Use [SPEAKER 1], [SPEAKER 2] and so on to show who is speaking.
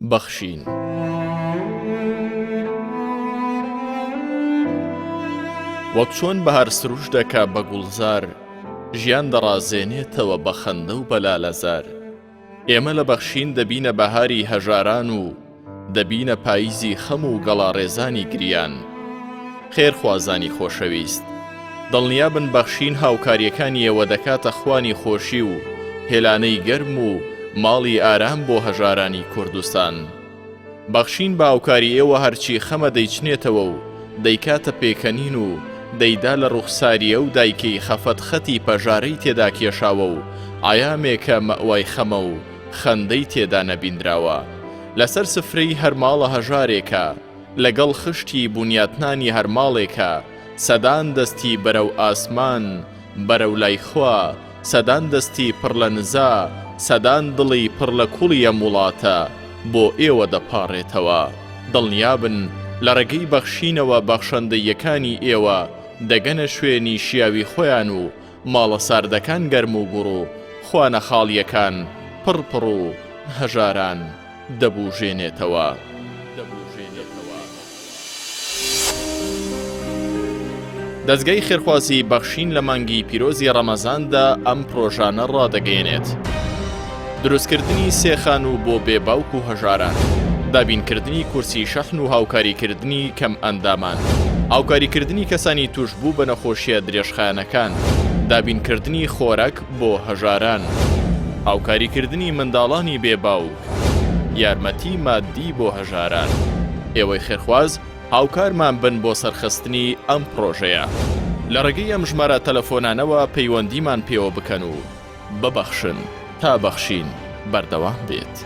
[SPEAKER 1] بەخشین. وەک چۆن بەهار سروش دەکا بە گوڵزار، ژیان دەڕازێنێتەوە بە خەندە و بە لالەزار. ئێمە لە بەخشین دەبینە بەهاری هەژاران و دەبینە پاییزی خەم و گەڵاڕێزانی گریان. خێرخوازانی خۆشەویست، دڵنیابن بەخشین هاوکارییەکانی ئێوە دەکاتە خوانی خۆشی و هێلانەی گەرم و ماڵی ئارام بۆ هەژارانی کوردستان. بەخشین بە هاوکاری ئێوە هەرچی خەمە دەیچنێتەوە و دەیکاتە پێکەنین و دەیدا لە ڕوخساری ئەو دایکەی خەفەت خەتی پەژارەی تێدا کێشاوە و عەیامێکە مەئوای خەمە و خەندەی تێدا نەبیندراوە لەسەر سفرەی هەر ماڵە هەژارێکە لەگەڵ خشتی بونیاتنانی هەر ماڵێکە سەدان دەستی بەرەو ئاسمان بەرەو لای خوا سەدان دەستی پڕ لە نزا سەدان دڵی پڕ لە کوڵی ئەم وڵاتە بۆ ئێوە دەپاڕێتەوە. دڵنیابن لە ڕێگەی بەخشینەوە بەخشەندەییەکانی ئێوە دەگەنە شوێنی شیاوی خۆیان و ماڵە ساردەکان گەرم و گوڕ و خوانە خاڵییەکان پڕ پڕ و هەژاران دەبوژێنێتەوە. دەزگای خێرخوازی بەخشین لە مانگی پیرۆزی ڕەمەزاندا ئەم پرۆژانە ڕادەگەیەنێت. دروستکردنی سێ خانوو بۆ بێ باوک و هەژاران، دابینکردنی کورسی شەحن و هاوکاریکردنی کەمئەندامان، هاوکاریکردنی کەسانی تووشبوو بە نەخۆشییە درێژخایەنەکان، دابینکردنی خۆراک بۆ هەژاران، هاوکاریکردنی منداڵانی بێ باوک، یارمەتی ماددی بۆ هەژاران. ئێوەی خێرخواز هاوکارمان بن بۆ سەرخستنی ئەم پڕۆژەیە. لە ڕێگەی ئەم ژمارە تەلەفۆنانەوە پەیوەندیمان پێوە بکەن و ببەخشن تا بەخشین بەردەوام بێت.